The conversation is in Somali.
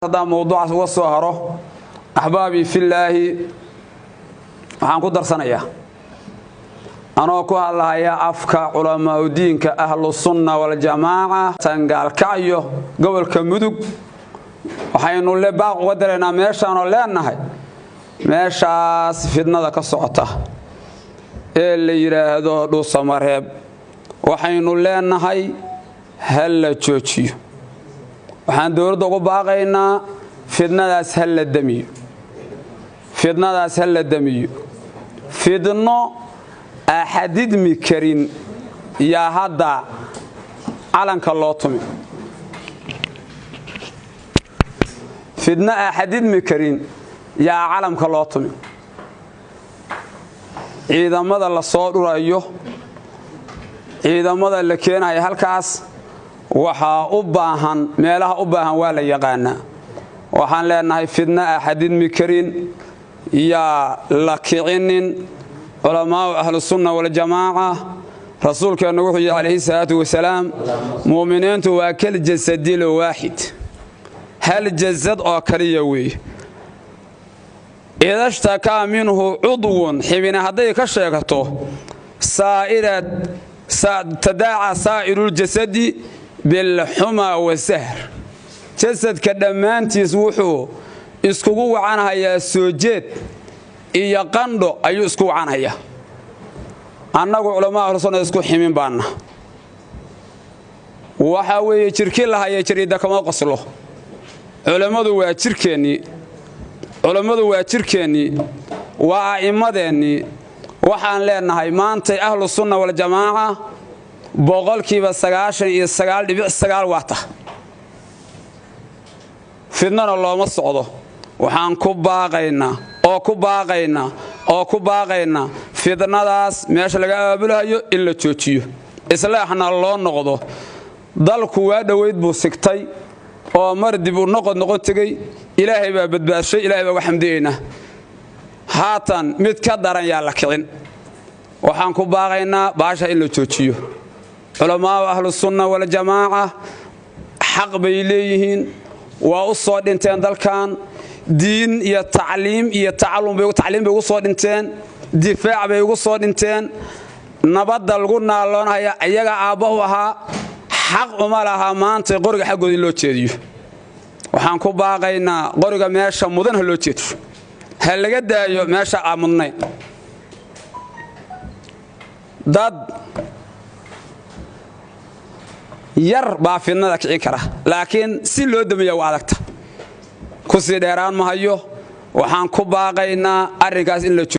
Haddaan mowduucaas uga soo haro, axbaabii fillaahi, waxaan ku darsanayaa anoo ku hadlahaya afka culamaaudiinka Ahlusunna Waljamaaca Tangaalkacyo, gobolka Mudug, waxaynu le baaq uga diraynaa meeshaanoo leenahay meeshaas fidnada ka socota ee la yidhaahdo Dhuusamareeb. Waxaynu leenahay ha la joojiyo. Waxaan dowladda ugu baaqaynaa fidnadaas ha la damiyo, fidnadaas ha la damiyo. Fidno axadidmi karin yaa hadda calanka loo tumi, fidno axadidmi karin yaa calamka loo tumi. Ciidamada la soo dhurayo, ciidamada la keenaya halkaas waxaa u baahan, meelaha u baahan waa la yaqaanaa. Waxaan leenahay fidno axadidmi karin yaa la kicinin. Culamaau Ahlusunna Waljamaaca, rasuulkeennu wuxuu yidhi calayhi salaatu wasalaam: mu'miniintu waa kal jasadil waaxid, hal jasad oo kaliya weeye. Idashtakaa minhu cudwun, xibine hadday ka sheegato, tadaaca saa'iruljasadi bilxumaa wasahr. Jasadka dhammaantiis wuxuu iskugu wacanhayaa soo jeed iyo qandho ayuu isku wacanhayaa. Annagu culamaa Ahlusunna isku ximin baanna. Waxaa weeye jirkii lahaya jariidda kama qoslo. Culammadu waa jirkeennii, culammadu waa jirkeennii, waa a'immadeennii. Waxaan leenahay maantay Ahlu Sunna Waljamaaca 99.9% waa tah, fidnana looma socdo. Waxaan ku baaqaynaa oo ku baaqaynaa oo ku baaqaynaa fidnadaas meesha laga abaabulahayo in la joojiyo, islaaxna loo noqdo. Dalku waa dhoweyd buu sigtay oo mar dib u noqod noqon tegey. Ilaahay baa badbaadshay, Ilahay baa uga xamdiyaynaa. Haatan mid ka daran yaa la kicin. Waxaan ku baaqaynaa baasha in la joojiyo. Culamaau Ahlusunna Waljamaaca xaq bay leeyihiin, waa u soo dhinteen dalkan diin iyo tacliim iyo tacallum, tacliim bay ugu soo dhinteen, difaac bay ugu soo dhinteen. Nabadda lagu naaloonhaya iyaga aabba u ahaa. Xaq uma laha maanta qoriga xaggooda in loo jeediyo. Waxaan ku baaqaynaa qoriga meesha mudan ha loo jeediyo, ha laga daayo meesha aa mudnayn. Dad yar baa fidnada kicin kara, laakiin si loo damiya waa adagta. Ku sii dheeraan mahayo. Waxaan ku baaqaynaa arrinkaas in la